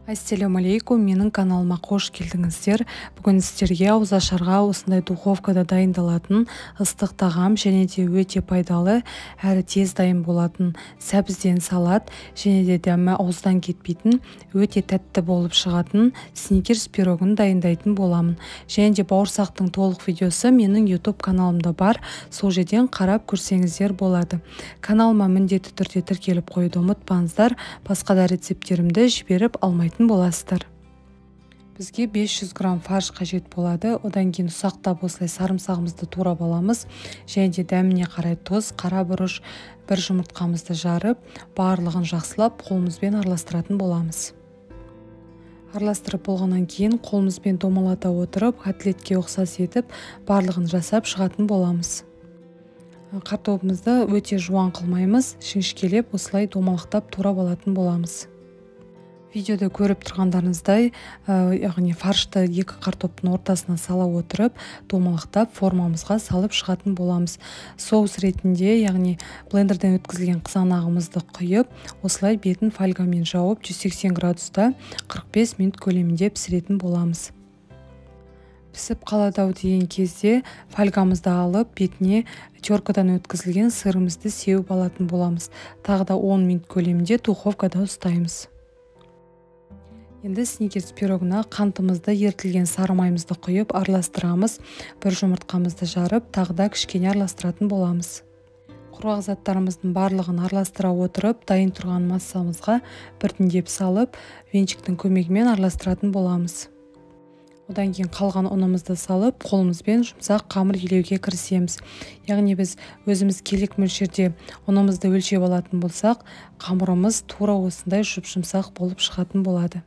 Ассаляму алейкум, менің каналыма қош келдіңіздер. Бүгін сіздерге ауызашарға осындай духовкада дайындалатын ыстық тағам және де өте пайдалы әрі тез дайын болатын сәбізден салат және де дәмі ауыздан кетпейтін, өте тәтті болып шығатын сникерс пирогын дайындайтын боламын. Және де бауырсақтың толық видеосы менің YouTube каналымда бар, сол жерден қарап көрсеңіздер болады. Каналыма міндетті түрде тіркеліп қоюды ұмытпаңыздар, басқа да рецепттерімді жіберіп алмайтын боласыздар. Бізге 500 грамм фарш қажет болады. Одан кейін ұсақтап осылай сарымсағымызды турап аламыз. Және де дәміне қарай тұз, қара бұрыш, бір жұмыртқамызды жарып, барлығын жақсылап қолымызбен араластыратын боламыз. Араластырып болғаннан кейін қолымызбен домалата отырып, котлетке ұқсас етіп, барлығын жасап шығатын боламыз. Картобымызды өте жуан қылмаймыз, жіңішкелеп осылай домалақтап турап алатын боламыз. Видеода көріп тұрғандарыңыздай, яғни фаршты екі картоптың ортасына сала отырып, домалақтап формамызға салып шығатын боламыз. Соус ретінде, яғни блендерден өткізілген қызанағымызды құйып, осылай бетін фольгамен жауып, 180 градуста 45 минут көлемінде пісіретін боламыз. Пісіп қалады ау деген кезде фольгамызды алып, бетіне теркадан өткізілген сырымызды сеуіп алатын боламыз. Тағы да 10 минут көлемінде духовкада ұстаймыз. Енді сникерс пирогына қантымызды, ерітілген сары майымызды құйып араластырамыз. Бір жұмыртқамызды жарып, тағы да кішкене араластыратын боламыз. Құрғақ заттарымыздың барлығын араластыра отырып, дайын тұрған массамызға біртіндеп салып, венчиктің көмегімен араластыратын боламыз. Одан кейін қалған ұнымызды салып, қолымызбен жұмсақ қамыр илеуге кірісеміз. Яғни біз өзіміз керек мөлшерде ұнымызды өлшеп алатын болсақ, қамырымыз тура осындай жұп-жұмсақ болып шығатын болады.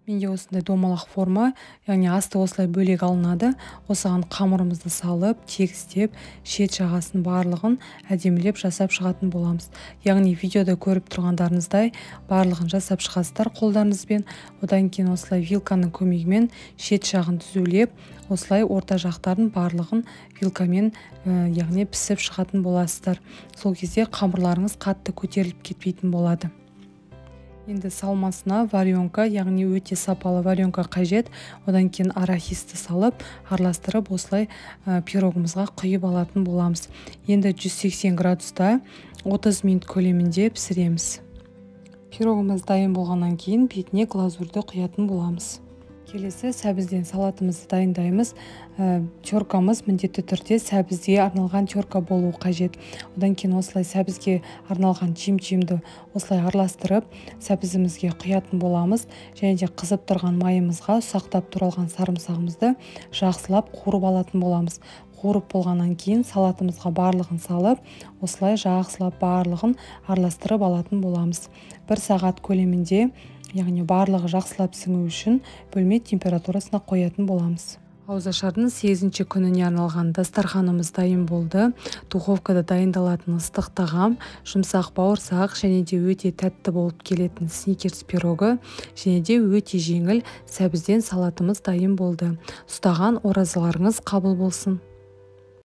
Менде осындай домалақ форма, яғни асты осылай бөлек алынады. Осыған қамырымызды салып, тегістеп, шет жағасын барлығын әдемілеп жасап шығатын боламыз. Яғни видеода көріп тұрғандарыңыздай барлығын жасап шығасыздар қолдарыңызбен. Одан кейін осылай вилканың көмегімен шет жағын түзулеп, осылай орта жақтарын барлығын вилкамен, яғни пісіп шығатын боласыздар. Сол кезде қамырларыңыз қатты көтеріліп кетпейтін болады. Енді салмасына варенка, яғни өте сапалы варенка қажет. Одан кейін арахисті салып, араластырып, осылай пирогымызға құйып алатын боламыз. Енді 180 градуста 30 минут көлемінде пісіреміз. Пирогымыз дайын болғаннан кейін бетіне глазурды құятын боламыз. Келесі сәбізден салатымызды дайындаймыз. Теркамыз міндетті түрде сәбізге арналған терка болуы қажет. Одан кейін осылай сәбізге арналған чим-чимді осылай араластырып, сәбізімізге құятын боламыз. Және де қызып тұрған майымызға ұсақтап туралған сарымсағымызды жақсылап қуырып алатын боламыз. Қуырып болғаннан кейін салатымызға барлығын салып, осылай жақсылап барлығын араластырып алатын боламыз. 1 сағат көлемінде, яғни барлығы жақсылап сіңу үшін бөлме температурасына қоятын боламыз. Ауызашардың 8-ші күніне арналған дастарханымыз дайын болды. Духовкада дайындалатын ыстық тағам, жұмсақ бауырсақ және де өте тәтті болып келетін сникерс пирогы және де өте жеңіл сәбізден салатымыз дайын болды. Ұстаған оразаларыңыз қабыл болсын.